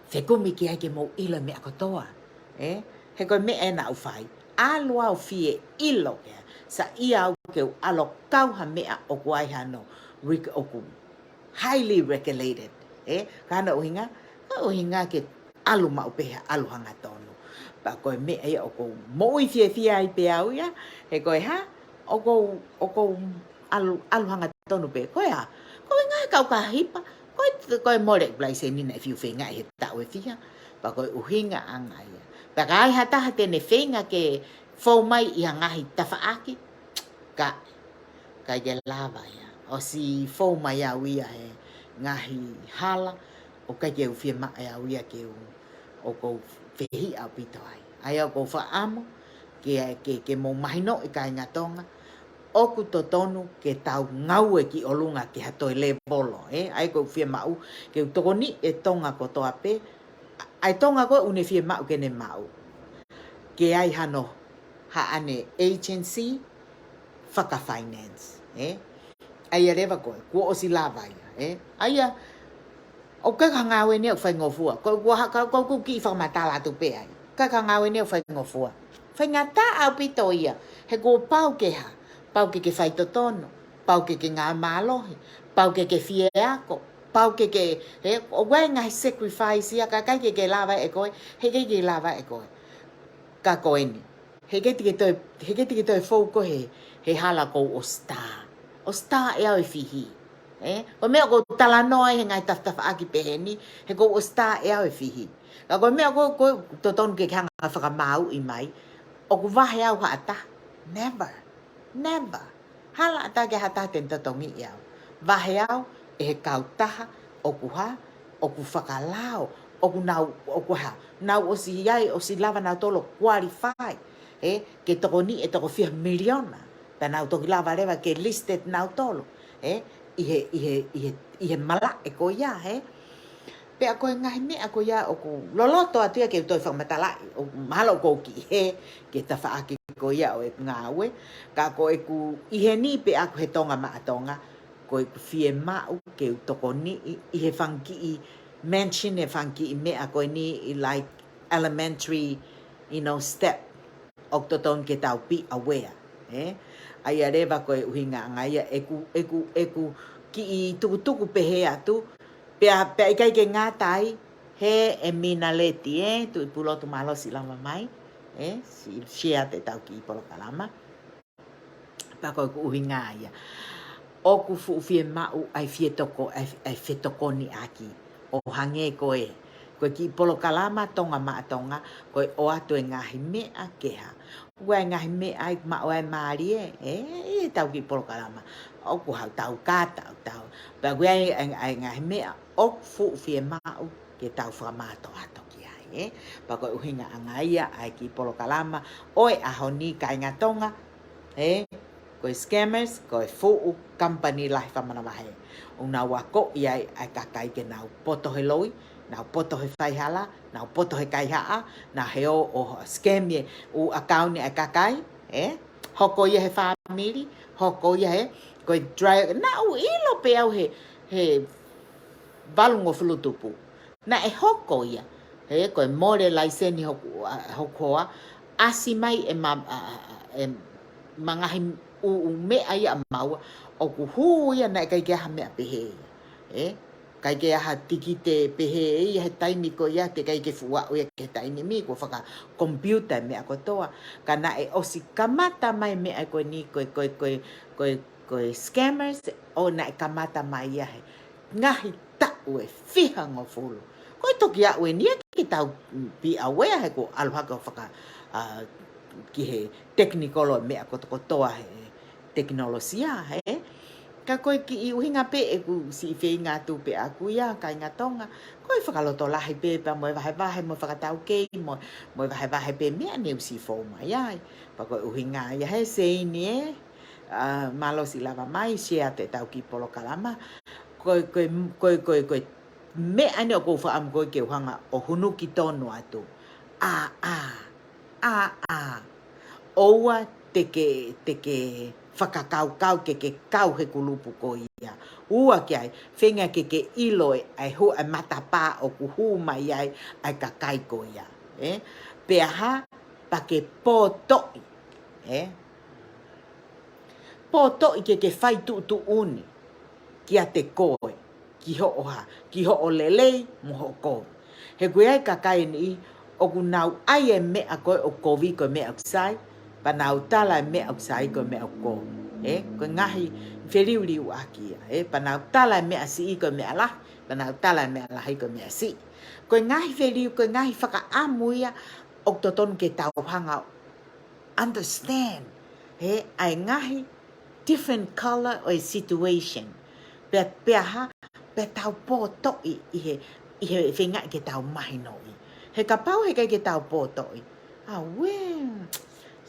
Fekumi ki ai ke mou ʻilo e meʻa kotoa. Ē, he ko e meʻa ē naʻa ku fai. ʻAlu au fie ʻilo ke, saiʻia au ke u ʻalu ʻo kau ha meʻa ʻoku ʻi ai hano, reg-, ʻoku highly regulated. Ē, ko hono ʻuhinga, ko e ʻuhinga ke ʻalu maʻu pē ha ʻalu hangatonu. Pea ko e meʻa ia ʻoku ou moʻui fiefia ai pē au ia, he ko e hā, ʻoku ou, ʻoku ou ʻalu, ʻalu hangatonu pē. Ko e hā, ko e ngaahi kau kahipa, ko e, ko e mole ʻeku laiseni naʻe fiu feinga ʻi he taʻu ʻe fiha. Pea ko e ʻuhinga ʻanga ia. Pea ka ʻi ai ha taha te ne feinga ke fou mai ʻi ha ngaahi tafaʻaki, ka, ʻikai ke lava ia. ʻOsi fou mai au ia he ngaahi hala, ʻoku ʻikai ke u fiemaʻu ʻe au ia ke u, ʻoku ou fehiʻa ʻaupito ai. ʻA ia ʻoku ou fakaʻamu ke, ke, ke mou mahinoʻi kāinga Tonga, ʻoku totonu ke tau ngāue ki ʻolunga ki ha toe lēvolo, ē? ʻA ia ʻoku ou fiemaʻu ke u tokoniʻi e Tonga kotoa pē, ʻa e Tonga ko ē ʻoku ne fiemaʻu ke ne maʻu. Ke ʻi ai hano haʻane agency fakafinance, ē? ʻA ia leva ko ē, kuo ʻosi lava ia, ē? ʻA ia, ʻOku ʻikai ko ha ngāue eni ʻoku faingofua. Ko, ko, ko, ko, ko e kiʻi fakamatala atu pē ia. ʻIkai ko ha ngāue eni ʻoku faingofua. Faingataʻa ʻaupito ia. He kuo pau ke hā. Pau ke ke faitotonu. Pau ke ke ngāue mālohi. Pau ke ke fie ako. Pau ke ke, he, ʻoku ʻi ai e ngaahi sacrifice ia, ka ʻikai ke ke lava ʻe koe. He ʻikai ke lava ʻe koe. Ka ko eni. He ʻikai te ke toe, he ʻikai te ke toe fou koe he, he hala ʻoku ou star. ʻOku star ʻe au ʻe fihi. Ē? Ko e meʻa ʻoku ou talanoa ai he ngaahi tafatafaʻaki pehē ni, he ʻoku ou star ʻe au ʻe fihi. Ka ko e meʻa ʻoku, ʻoku totonu ke ke hanga ʻo fakamāuʻi mai, ʻoku vahe au haʻata. Never. Never. Hala ʻatā ke ha taha te ne totongi au. Vahe au ʻe he kautaha ʻoku hā, ʻoku fakalao, ʻoku nau, ʻoku hā, nau ʻosi ʻi ai, ʻosi lava nautolu ʻo qualify, ē, ke tokoniʻi e toko fiha miliona. Pea nau toki lava leva ke listed nautolu, ē, ʻi he, ʻi he, ʻi he, ʻi he malaʻe ko ia, ē. Pea ko e ngaahi meʻa ko ia ʻoku loloto atu ia ke u toe fakamatalaʻi, ʻo mahalo ʻoku ou kiʻi hē ki he tafaʻaki ko ia ʻo e ngāue, ka ko ʻeku ʻi heni pē ʻaku he Tonga maʻa Tonga, ko ʻeku fiemaʻu ke u tokoniʻi ʻi he fanga kiʻi mention e fanga kiʻi meʻa ko eni ʻi like elementary, you know, step ʻoku totonu ke tau be aware, ē? ʻA ia leva ko e ʻuhinga ʻanga ia ʻeku, ʻeku, ʻeku kiʻi tukutuku pehē atu, pea, pea ʻikai ke ngata ai, he ʻe Mina Leti, ē? Tuʻi Pulotu, mālō siʻi lava mai, ē? Siʻi share atu ʻetau kiʻi polokalama. Pea ko ʻeku ʻuhinga ia. ʻOku fuʻu fiemaʻu ʻa e fie toko, ʻa e, ʻa e fetokoniʻaki. ʻO hangē ko e, ko e kiʻi polokalama Tonga maʻa Tonga, ko e ʻoatu e ngaahi meʻa ke hā. ʻOku ʻi ai e ngaahi meʻa ʻoku maʻu ai e mālie, ē, ʻi heʻetau kiʻi polokalama. ʻOku hā ʻetau kata, ʻetau. Pea ʻoku ʻi ai e, e, e ngaahi meʻa ʻoku fuʻu fiemaʻu ke tau fakamātoato ki ai, ē. Pea ko e ʻuhinga ʻanga ia ʻa e kiʻi polokalama ʻo e ʻaho ni, kāinga Tonga, ē. Ko e scammers, ko e fuʻu company lahi fakamanavahē. ʻOku nau akoʻi ai ʻa e kakai ke nau poto he loi, nau poto he faihala, nau poto he kaihaʻa, nau hē ʻo, ʻo scam e ʻū ʻakauni ʻa e kakai, ē? Hoko ia he fāmili, hoko ia he, ko e dry, naʻá ku ʻilo pē au he, he valungofulu tupu. Naʻe hoko ia, he ko e mole laiseni hoku, ʻa, hoku hoa, ʻasi mai e ma-, ʻa, ʻa, ʻa, e ma ngaahi ʻū, ʻū meʻa ia ʻa maua, ʻoku hū ia naʻe ʻikai ke ʻi ai ha meʻa pehē ia. Ē? ʻIkai ke ʻi ai ha tikite pehē ia he taimi ko ia, teʻeki ai ke fuʻu aʻu ia ki he taimi ni, kuo fakakomipiuta e meʻa kotoa. Ka naʻe ʻosi kamata mai e meʻa ko eni, ko e, ko e, ko e, ko e, ko e scammers, ʻo naʻe kamata mai ia he ngaahi taʻu ʻe fihangofulu. Ko e toki aʻu eni ia ke tau be aware he kuo ʻalu hake ʻo faka, ʻa, ki he technical ʻo e meʻa kotokotoa he tekinolosia, ē? Ka ko e kiʻi ʻuhinga pē ʻeku siʻi feinga atu pē ʻaku ia, kāinga Tonga, ko e fakalotolahi pē pea mo e vahevahe, mo e fakataukei, mo, mo e vahevahe pē meʻa ne u siʻi fou mai ai. Pea ko e ʻuhinga ia he Seini, ē? ʻA, mālō siʻi lava mai, share atu ʻetau kiʻi polokalama. Ko e, ko e, ko e, ko e, ko e meʻa eni ʻoku ou fakaʻamu ko ē ke u hanga ʻo hunuki tonu atu. ʻA, ʻa, ʻa, ʻa. ʻOua te ke, te ke fakakaukau ke ke kau he kulupu ko ia. Ua ki ai, feinga ke ke ʻilo e, ʻa e hū, ʻa e matapā ʻoku hū mai ai ʻa e kakai ko ia. Ē? Pea hā, pea ke pōtoʻi. Ē? Pōtoʻi ke ke fai tuʻutuʻuni kiate koe, ki hoʻo hā, ki hoʻo lelei mo hoʻo kovi. He ʻoku ʻi ai e kakai ʻe niʻihi ʻoku nau ʻai e meʻa ko ē ʻoku kovi ko e meʻa ʻoku sai, pea nau tala e meʻa ʻoku sai ko e meʻa ʻoku kovi. Ē, ko e ngaahi feliuliuʻaki ia, ē, pea nau tala e meʻa siʻi ko e meʻa lahi, pea nau tala e meʻa lahi ko e meʻa siʻi. Ko e ngaahi feliu, ko e ngaahi fakaʻamu ia ʻoku totonu ke tau hanga ʻo understand, ē, ʻa e ngaahi different color ʻo e situation. Pea, pea hā, pea tau pōtoʻi ʻi he, ʻi he feinga ke tau mahinoʻi. He kapau heʻikai ke tau pōtoʻi, ʻauē,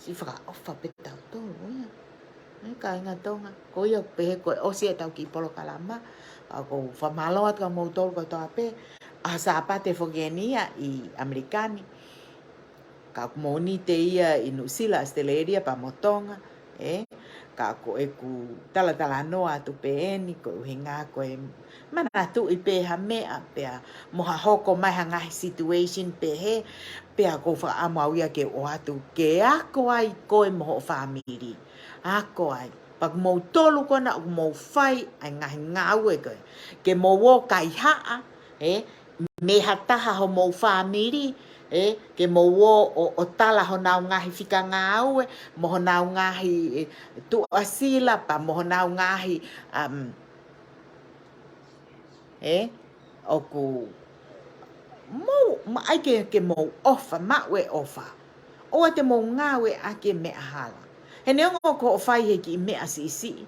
siʻi fakaʻofa pē tautolu ia. Ē, kāinga Tonga, ko ia pē he ko e ʻosi ʻetau kiʻi polokalama, ʻa, ʻoku ou fakamālō atu kia moutolu kotoa pē, ʻa Sāpate foki eni ia ʻi ʻAmelika ni. Ka ʻoku Mōnite ia ʻi Nuʻusila, ʻAositelēlia, pea mo Tonga, ē? Ka ko ʻeku talatalanoa atu pē eni, ko e ʻuhinga ko e manatuʻi pē ha meʻa pea mo ha hoko mai ha ngaahi situation pehē, pea ʻoku ou fakaʻamu au ia ke ʻoatu ke ako ai koe mo hoʻo fāmili. Ako ai. Pea ko moutolu ko ena ʻoku mou fai ʻa e ngaahi ngāue ko ē. Ke mou ō kaihaʻa, ē, mei ha taha homou fāmili, ē, ke mou ō ʻo, ʻo tala honau ngaahi fika ngāue, mo honau ngaahi, ē, tuʻasila, pea mo honau ngaahi, um, ē, ʻoku mou, ma ʻai ke, ke mou ʻofa, maʻu e ʻofa. ʻOua te mou ngāueʻaki e meʻa hala. He neongo ko hoʻo fai he kiʻi meʻa siʻisiʻi,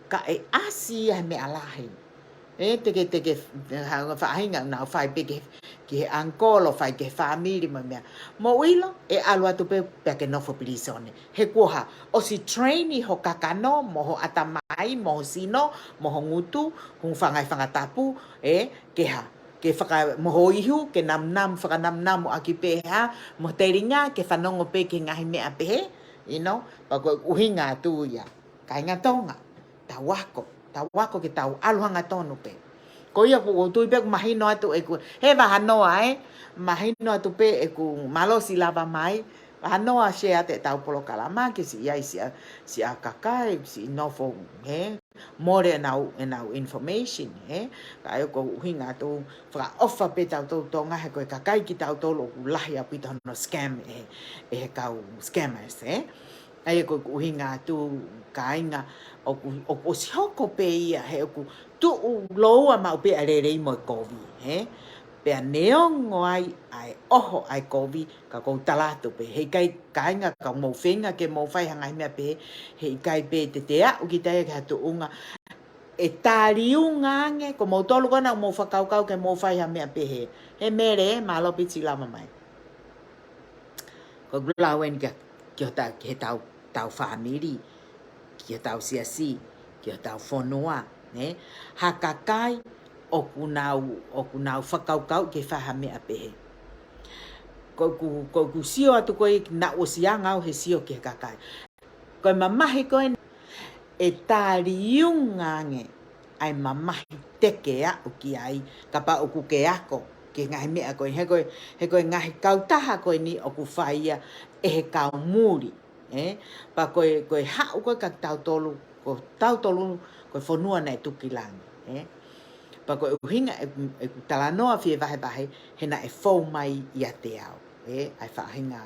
ka ʻe ʻasi ia he meʻa lahi. Ē, te ke, te ke, ha, faʻahinga nau fai pē ke, ki he uncle, ʻo fai ki he fāmili mo e meʻa. Mou ʻilo, ʻe ʻalu atu pē, pea ke nofo pilīsone. He kuo hā, ʻosi train ho kakano, mo ho ʻatamai, mo ho sino, mo ho ngutu, hoʻo fanga, fanga tapu, ē, ke hā, ke faka-, mo ho ihu, ke namunamu, fakanamunamuʻaki pē hā, mo telinga, ke fanongo pē ki he ngaahi meʻa pehē, you know, pea ko e ʻuhinga atu ia. Kāinga Tonga, tau ako, tau ako ke tau ʻalu hangatonu pē. Ko ia ʻoku ou tui pē ʻoku mahino atu ʻeku, he vahanoa ē, mahino atu pē ʻeku malosi lava mai, vahanoa share atu ʻetau polokalama ke siʻi ʻai siʻa, siʻa kakai, siʻi nofo, ē, mole ʻenau, ʻenau information, ē. Ka ʻoku ou ʻuhinga atu fakaʻofa pē tautolu Tonga he ko e kakai kitautolu ʻoku lahi ʻaupito hono scam ē, ʻe he kau scammers, ē. ʻA ia ko ʻeku ʻuhinga atu kāinga ʻoku, ʻoku ʻosi hoko pē ia he ʻoku tuʻu loua maʻu pē ʻa e lelei mo e kovi, ē. Pea neongo ai ʻa e ʻoho ʻa e kovi, ka ʻoku ou tala atu pē, heʻikai kāinga ka mou feinga ke mou fai ha ngaahi meʻa pē, heʻikai pē te te aʻu kita ia ki ha tuʻunga ʻe taliunga ange, ko moutolu ko ena ʻoku mou fakakaukau ke mou fai ha meʻa pehē. He Mele, mālō piti lava mai. Ko ʻeku lau eni kia, ki hotau, ki heʻetau, tau fāmili, ki hotau siasi, ki hotau fonua, nē? Ha kakai ʻoku nau, ʻoku nau fakakaukau ke fai ha meʻa pehē. Ko ʻeku, ko ʻeku sio atu ko ē naʻa ku ʻosi anga au he sio ki he kakai. Ko e mamahi ko ē ʻe taliunga ange ʻa e mamahi te ke aʻu ki ai, kapau ʻoku ke ako ki he ngaahi meʻa ko ē, he ko e, he ko e ngaahi kautaha ko eni ʻoku fai ia ʻe he kau muli, ē? Pea ko e, ko e haʻu ko ē kia tautolu, ko tautolu, ko e fonua naʻe tuku ki langi, ē? Pea ko e ʻuhinga ʻeku, ʻeku talanoa fie vahevahe, he naʻe fou mai ʻiate au, ē? ʻA e faʻahinga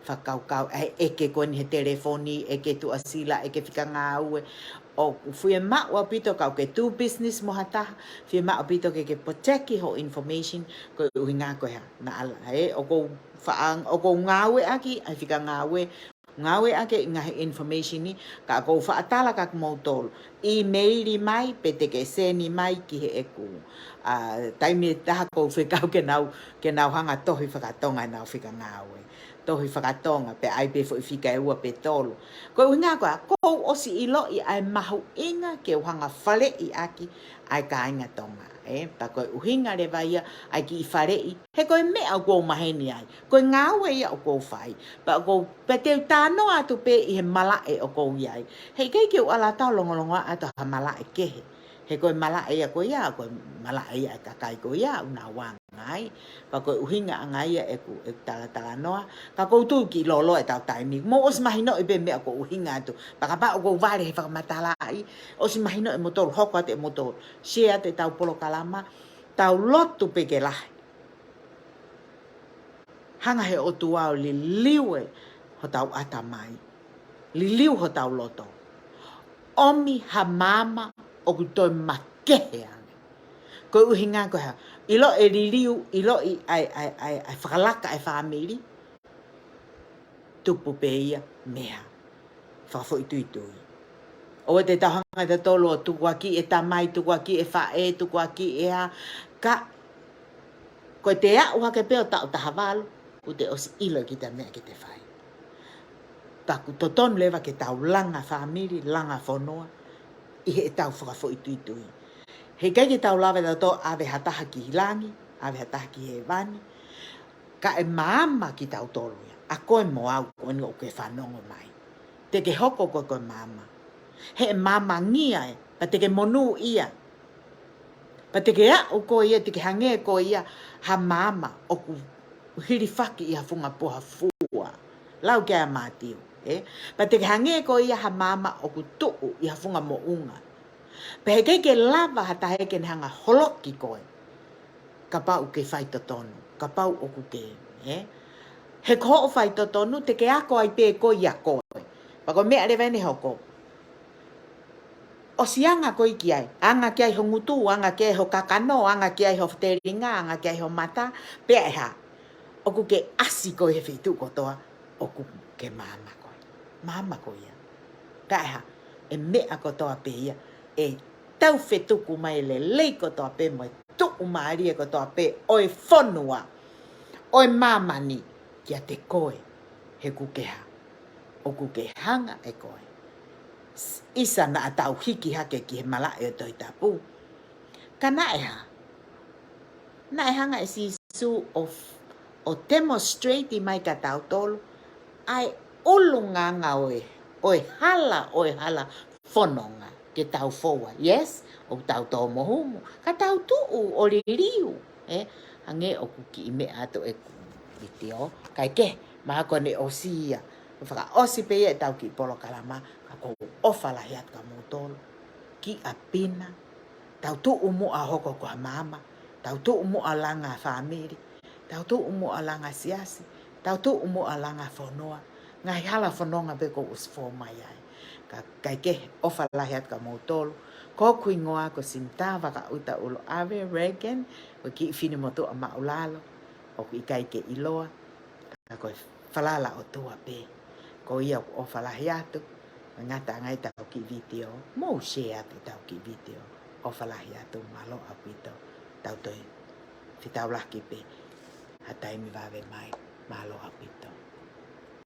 fakakaukau, ʻa e ʻeke ko eni he telefoni, ʻeke tuʻasila, ʻeke fika ngāue, ʻoku fiemaʻu ʻaupito ka ʻoku ke do business mo ha taha, fiemaʻu ʻaupito ke ke protect hoʻo information, ko e ʻuhinga ko e hā, naʻa ala, ē, ʻoku ou faʻa-, ʻoku ou ngāueʻaki ʻa e fika ngāue, ngāueʻaki e ngaahi information ni, ka ʻoku ou faʻa tala kia moutolu. Email mai, pe te ke send mai ki heʻeku. ʻA, taimi ʻe taha ʻoku ou fekau ke nau, ke nau hanga tohi fakatonga ʻenau fika ngāue. Tohi fakatonga, pea ʻai pē foʻi fika ʻe ua pe tolu. Ko e ʻuhinga ko ē, ʻoku ou ʻosi ʻiloʻi ʻa e mahuʻinga ke u hanga faleʻi ʻaki ʻa e kāinga Tonga, ē? Pea ko e ʻuhinga leva ia ʻa e kiʻi faleʻi, he ko e meʻa ʻoku ou maheni ai. Ko e ngāue ia ʻoku ou fai. Pea ʻoku ou, pea te u talanoa atu pē ʻi he malaʻe ʻoku ou ʻi ai. Heʻikai ke u ala atu ʻo longolongo atu ha malaʻe kehe. He ko e malaʻe ia ko ia, ko e malaʻe ia ʻa e kakai ko ia, ʻoku nau anga ai. Pea ko e ʻuhinga ʻanga ia ʻeku, ʻeku talatalanoa. Ka ʻoku ou tui kiʻi lōloa ʻetau taimi. Mou ʻosi mahinoʻi pē meʻa ʻoku ou ʻuhinga atu. Pea kapau ʻoku ou vale he fakamatalaʻi, ʻosi mahinoʻi ʻe moutolu, hoko atu ʻe moutolu. Share atu ʻetau polokalama. Tau lotu pē ke lahi. Hanga he ʻOtua ʻo liliu ʻe hotau ʻatamai. Liliu hotau loto. ʻOmi ha maama ʻoku toe makehe ange. Ko e ʻuhinga ko e hā, ʻilo e liliu, ʻiloʻi ʻa e, ʻa e, ʻa e, ʻa e fakalaka ʻa e fāmili. Tupu pē ia mei ha fakafoʻituitui. ʻOua te tau hanga tautolu ʻo tukuakiʻi e tamai, tukuakiʻi e faʻē, tukuakiʻi e hā, ka ko e te aʻu hake pē ʻo taʻu taha valu, kuo te ʻosi ʻilo kita meʻa ke te fai. Ka ʻoku totonu leva ke tau langa fāmili, langa fonua, ʻi heʻetau fakafoʻituitui. Heʻikai ke tau lava tautolu ʻave ha taha ki langi, ʻave ha taha ki hēvani. Ka ʻe maama kitautolu ia. ʻA koe mo au ko eni ʻoku ke fanongo mai. Te ke hoko koe ko e maama. He ʻe maama ange ia, pea te ke monūʻia. Pea te ke aʻu koe ia, te ke hangē koe ia ha maama ʻoku hilifaki ʻi ha funga puha fua. Lau ki ai ʻa Mātiu, ē? Pea te ke hangē koe ia ha maama ʻoku tuʻu ʻi ha funga moʻunga. Pea heʻikai ke lava ha taha ke ne hanga ʻo holoki koe. Kapau ʻoku ke faitotonu, kapau ʻoku ke, ē? He ko hoʻo faitotonu, te ke ako ai pē koe ʻia koe. Pea ko e meʻa leva ʻeni ʻe hoko. ʻOsi anga koe ki ai, anga ki ai ho ngutu, anga ki ai ho kakano, anga ki ai ho telinga, anga ki ai ho mata, pea ʻe hā? ʻOku ke ʻasi koe he feituʻu kotoa ʻoku ke maama koe. Maama koe ia. Ka ʻe hā? ʻE meʻa kotoa pē ia, ʻe taufetuku mai e lelei kotoa pē mo e tuʻumālie kotoa pē ʻo e fonua, ʻo e māmani, kiate koe, he ʻoku ke hā? ʻOku ke hanga ʻe koe. ʻIsa naʻa tau hiki hake ki he malaʻe ʻo e Tohi Tapu. Ka naʻe hā? Naʻe hanga ʻe Sīsū ʻo f-, ʻo demonstrate mai kia tautolu ʻa e ʻulungaanga ʻo e, ʻo e hala, ʻo e hala fononga ke tau fou ai. Yes, ʻoku tau tō mo humu, ka tau tuʻu ʻo liliu, ē? Hangē ʻoku kiʻi meʻa atu ʻeku vitiō, kae kehe, mahalo ko ʻene ʻosi ia. Fakaʻosi pē ia ʻetau kiʻi polokalama, ka ʻoku ou ʻofa lahi atu kia moutolu. Kiʻi ʻapi na, tau tuʻu muʻa ʻo hoko ko ha maama, tau tuʻu muʻa ʻo langa fāmili, tau tuʻu muʻa ʻo langa siasi, tau tuʻu muʻa ʻo langa fonua, ngaahi hala fononga pē kuo ʻosi fou mai ai. Ka, kae kehe, ʻofa lahi atu kia moutolu. Ko hoku hingoa ko Simita Vakaʻuta ʻUluʻave Reagan, ko e kiʻi finemotuʻa māʻulalo, ʻoku ʻikai ke ʻiloa, ka ko e falala ʻOtua pē. Ko ia ʻoku ʻofa lahi atu, ngata ange ʻetau kiʻi vitiō, mou share atu ʻetau kiʻi vitiō, ʻofa lahi atu, mālō ʻaupito, tau toe fetaulaki pē ha taimi vave mai, mālō ʻaupito.